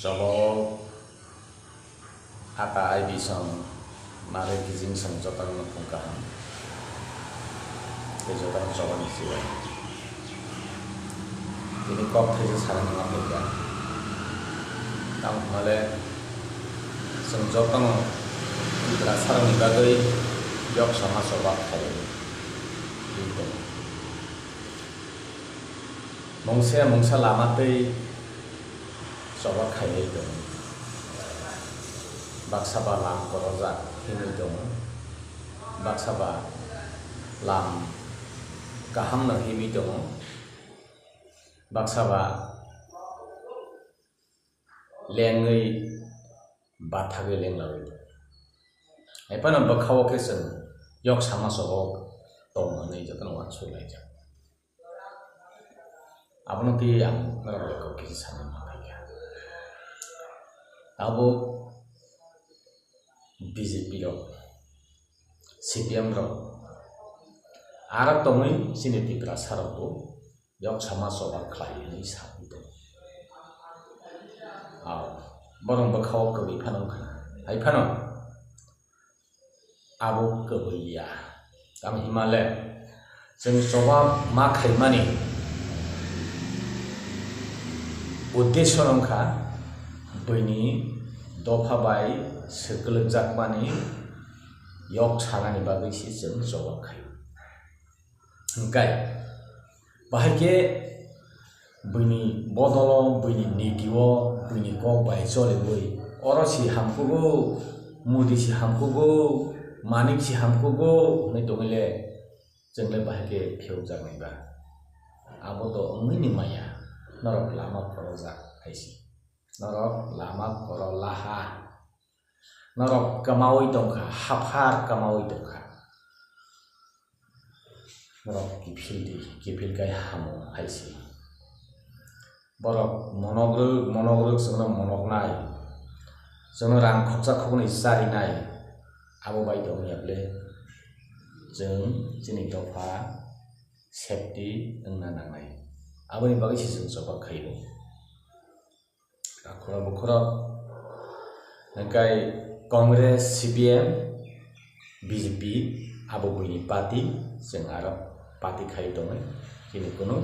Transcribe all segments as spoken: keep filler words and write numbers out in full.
Choba o ata ai bisong narwi kijing song jotono nukhung kaham tei jotono choba ni chibai. Tini kok thaisa sarani ma phaikha. Tamo hwnle chwng jotono Tiprasarokni bagwi yok sama choba khlaiwi tong. Mungsa mungsa lama tei choba khaiwi tongo. Baksa ba lam korojak hinwi tongo, baksa ba lam kahamno hinwi tongo, baksa ba lengwi bathagwi lenglawi tongo. Hai phano bwkha-o khe chwng yok sama choba tong hwnwi jotono uansuk laijak. Abono twi ang norok bai kok kisa sanwi ma phaikha. Abo B J P rok, C P M rok, aro tongwi chini Tiprasa rokbo yok sama choba khlai hwnwi sawi tongo. Ah, borok bwkha-o kwrwi phano wngkha. Hai phano abo kwbwi ya. Tamo hima le chwng choba ma khaimani uddesho wngkha buini dopha bai swklujakmani yok sanani bagwi se chwng choba khaio. Hwnkhe bahai khe buini bodolo, buini niti o, buini kok bai choliwi, oro si hamkugo, Modi si hamkugo, Manik si hamkugo hwnwi tongwile chwng le bahai khe phiyokjaknai ba? Abo to wngwi ni maya, norok lama korojak hai se. Norok lama koro laha. Norok kwmaui tongkha, haphar kwmaui tongkha. Norok kiphil di, kiphil kai hamo hai se. Borok monokrwk, monokrwk chwngno monoknai. Chwngno rang khoksa khoknwi charinai. Abo bai tongya ble chwng chini dopha safety wngna nangnai. Aboni bagwi se chwng choba khaio. Akhoro bukhoro hwnkhe Congress, C P M, B J P abo buini party, chwng aro party khai tongwi chini kunu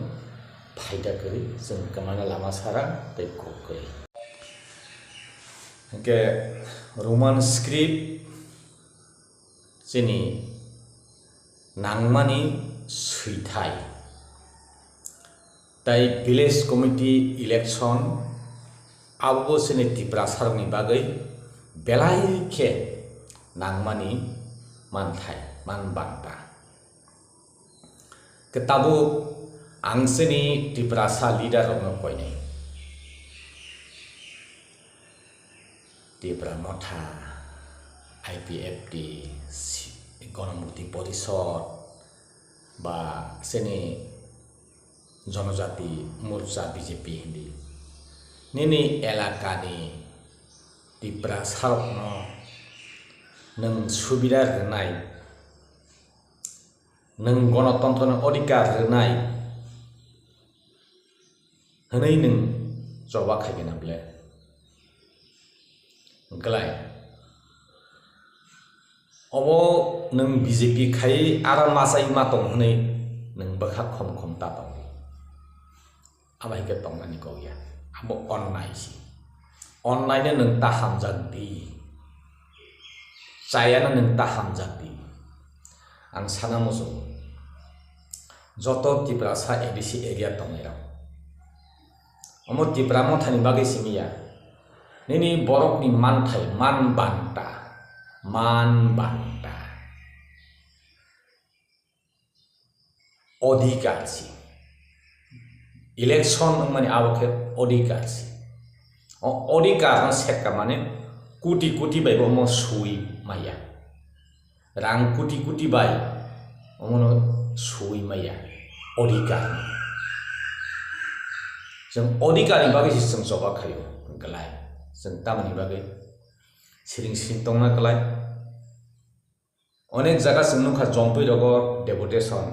phaida kwrwi, chwng kwmana lama sara tei kok kwrwi. Hwnkhe Roman script chini nangmani swithai. Tai village committee election abo chini Tiprasarokni bagwi belai khe nangmani manthai, man banta. Khe tabuk ang chini Tiprasa leader rokno koinai. Tipra Motha, I P F T, si-, Ganamukti Porishad, ba chini Janajati Morcha B J P hindi. Nini elakani Tiprasarokno nwng subida rwnai, nwng gonotontroni odhikar rwnai hwnwi nwng choba khaikhe na ble? Glai. Obo nwng B J P khai aro machai ma tong hwnwi nwng bwkha khom khom ta tong di. Abo hai khe tongnani kok ya. Abo onnai si. Onnaino nwng ta hamjak di. Chayano nwng ta hamjak di. Ang sana muchungo. Joto Tiprasa A D C area tongnairok. Omo Tipra Mothani bagwi simi ya. Nini borokni manthai, man banta, man banta. Odhikar si. Election wngmani abo khe odhikar si. O odhikar no sekka mane kuti kuti bai bo omo sui maya. Rang kuti kuti bai omono sui maya odhikar. Chwng odhikar ni bagwi se chwng choba khaio glai. Chwng tamoni bagwi siring siring tongna glai. Onek jaga chwng nukha, Jompui rogo deputation,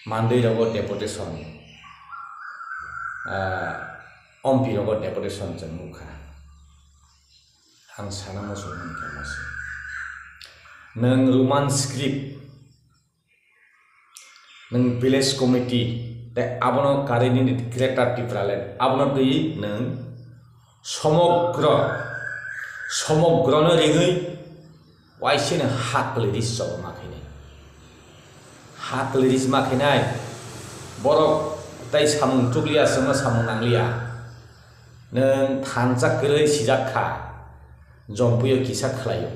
Mandwi rogo deputation, ah, Ompi rogo deputation chwng nukha. Ang sana muchung mankha masa. Nwng Roman script, nwng village committee, tei abono karwi nini Greater Tipraland, abono twi nwng somogro, somogrono ringwi waiseno ha kwlwi ris chobo ma khainai. Ha kwlwi ris ma khainai, borok tei samung chukliya, chwngno samung nangliya. Nwng thansa kwrwi sijak kha, Jompuio kisa khlaio,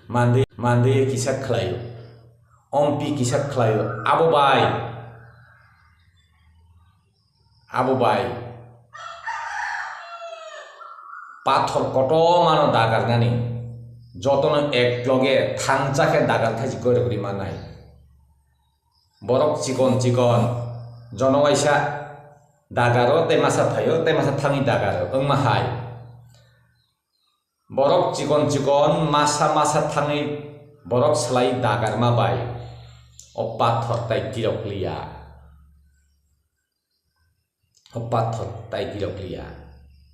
Mandwi, Mandwi kisa khlaio, Ompi kisa khlaio, abo bai, abo bai pathor kotormano dagarnani, jotono ekloge thansa khe dagar khachi goirok ri mannai. Borok chikon chikon jono waisa dagaro tei masa phaio tei masa thangwi dagaro wngma hai. Borok chikon chikon masa masa thangwi borok swlai dagarma bai o pathor tai girok liya. O pathor tai girok liya.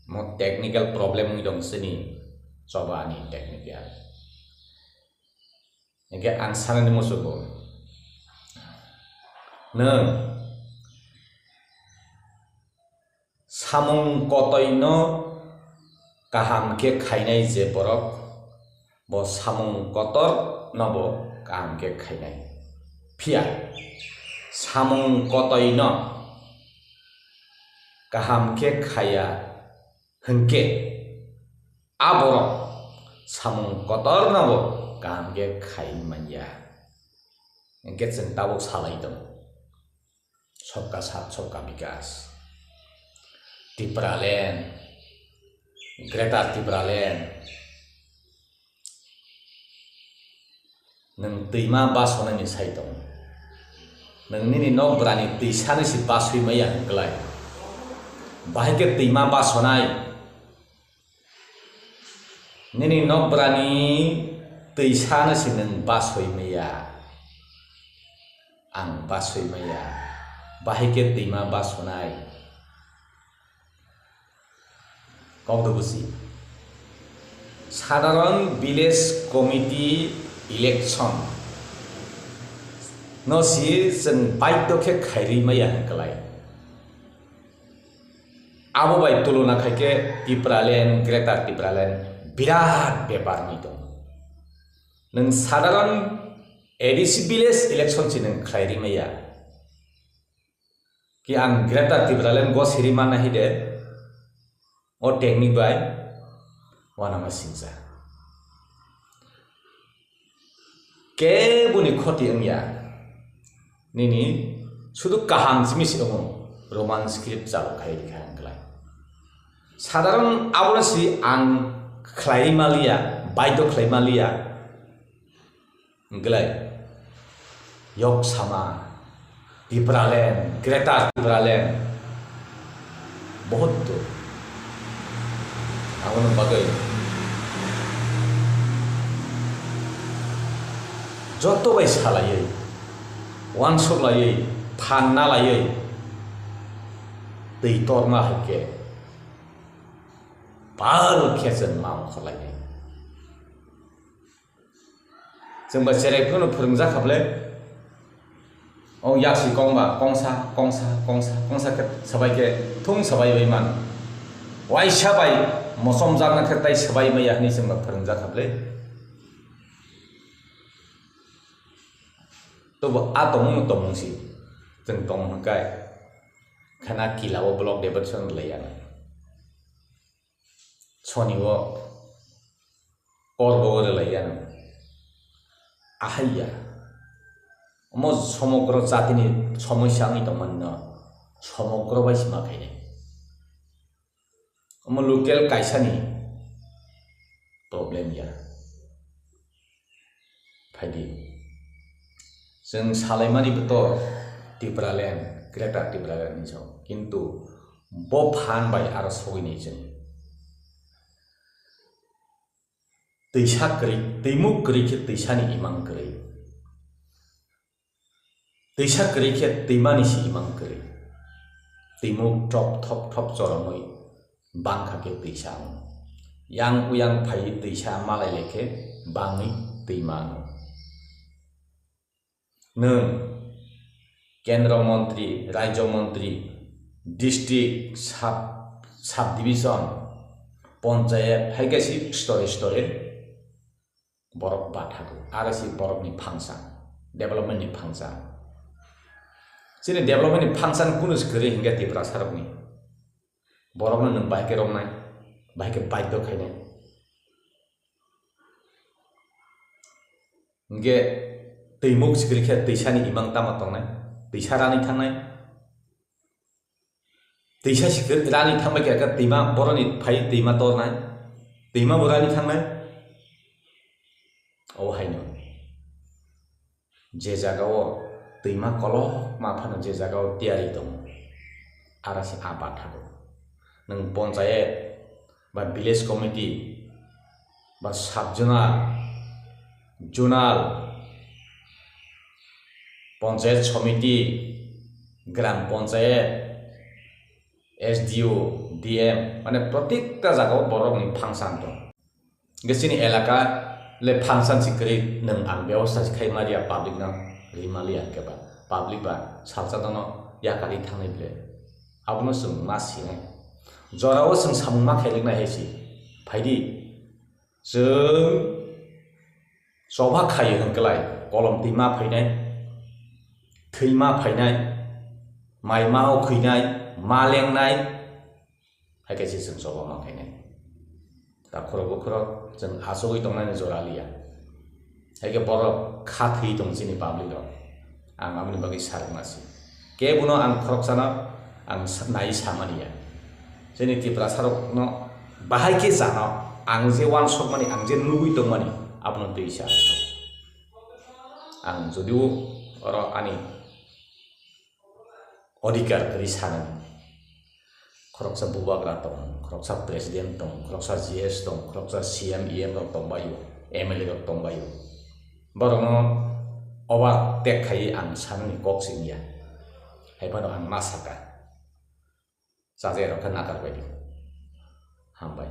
Mo technical problem wngwi dong chini choba ni technical. Hingke ang sanani muchungo. Nwng samung kotoino kaham khe khainai je borok, bo samung kotor no bo kaham khe khainai. Phiya samung kotoino kaham khe khaya hwnkhe, a borok samung kotorno bo kaham khe khai manya. Hwnkhe chwng tabuk salai tongo, Sabka Saath Sabka Vikas, Tipraland, Greater Tipraland. Nwng twima basonani sai tongo. Nwng nini nokbrani twisano se baswi maya hwnkhlai. Bahai khe twima basonai. Nini nokbrani twisano se nwng baswi maya. Ang baswi maya. Bahai khe twima basonai. Kokdobusi. Sadharon village committee election no si chwng baidhyo khe khairwi maya hwnkhlai. Abo bai tulona khaikhe Tipraland, Greater Tipraland birat bepar wngwi tongo. Nwng sadharon A D C village election si nwng khlairwi maya. Ki ang Greater Tipraland go siri mana hide, o technique bai wanama singsa. Keboni khoti wngya, nini sudu kaham simi si wngo, Roman script chalo khai rikha ang klai. Sadharon abono si ang khlai maliya, baidhyo khlai maliya. Glai, yok sama, Tipraland, Greater Tipraland, bahut dor. Aboni bagwi joto bai salaiwi, uansuk laiwi, phan na laiwi, twi torma hai khe, pal khe chwng ma ongkhor lainai. Chwng bai cherai phano phwrwngjak kha bwle. O yaksi kong ba kongsa, kongsa, kongsa, kongsa khe sabai khe thung sabai bai man. Waisa bai mosom jakna khe tai sabai maya hwnwi chwng bai phwrwngjak kha bwle. Tobo a tongmung no tongmung si chwng tong hwnkai. Khana kila o block debat son lai ya. Soni o korbo o rwlai ya nang. Ahai ya. Omo somogro jatini somosya wngwi tongmani no somogro bai sima khainai. Omo local kaisani problem ya. Phaidi. Chwng salaimani boto Tipraland, Greater Tipraland hinwi sao. Kintu bo phan bai aro sogwi nai chwng. Twisa kwrwi, twimuk kwrwi khe twisani imang kwrwi. Twisa kwrwi khe twimani si imang kwrwi. Twimuk thop thop thop choromwi bangkha khe twisa wngo. Yang uyang phai twisa malai lai khe bangwi twima wngo. Nwng kendro montri, rajyo montri, district, sub, sub division, ponchayat, hai khe si store store borok bathago. Aro si borokni function, development ni function. Chini development ni function kunu se kwrwi hinkhe Tiprasa rokni. Borokno nwng bahai khe romnai, bahai khe baidhyo khainai. Hinkhe twimuk sikiri khe twisani imang tamo tongnai, twisa rani thangnai. Twisa sikiri rani thangbai khe twima boroni phai twima tornai, twima bo rani thangnai. O haino. Je jagao twima kolokma phano je jagao tiyari tongo, aro se a bathago. Nwng ponchayat ba village committee ba sub zonal, zonal, ponchayat somiti, gram ponchayat, S D O, D M, mane protekta jagao borokni function tong. Hingke chini elaka le function si kwrwi nwng ang bebosta si khai ma riya, public no ri ma liya hingke ba, public ba salsa dono yakari thangnai ble. Abono chwng ma sinai. Jorao chwng samung ma khailiknai hai si. Phaidi, chwng choba khaio hwnkhe lai, kolom twi ma phainai, thwi ma phainai, mai ma o khwinai, ma lengnai, hai khe se chwng choba ma khainai. Ta khorok bukhorok chwng achugwi tongnani jora liya. Hai khe borok kha thwi tong chini public rok. Ang aboni bagwi sarwkma se. Kebono ang khoroksano ang sa-, nai samani ya. Chini Tiprasa rokno bahai khe chano ang je uansukmani, ang je nugwi tongmani, abono twi sa. Ang jodio oro ani odhikar kwrwi sanani. Khoroksa bubagra tong, khoroksa president tong, khoroksa G S tong, khoroksa C M, E M rok tongbaio, M L A rok tongbaio. Borokno overtake khaiwi ang sanani kok singya. Hai phano ang ma saka. Chajakya rok khe nakarbaidi. Hambai.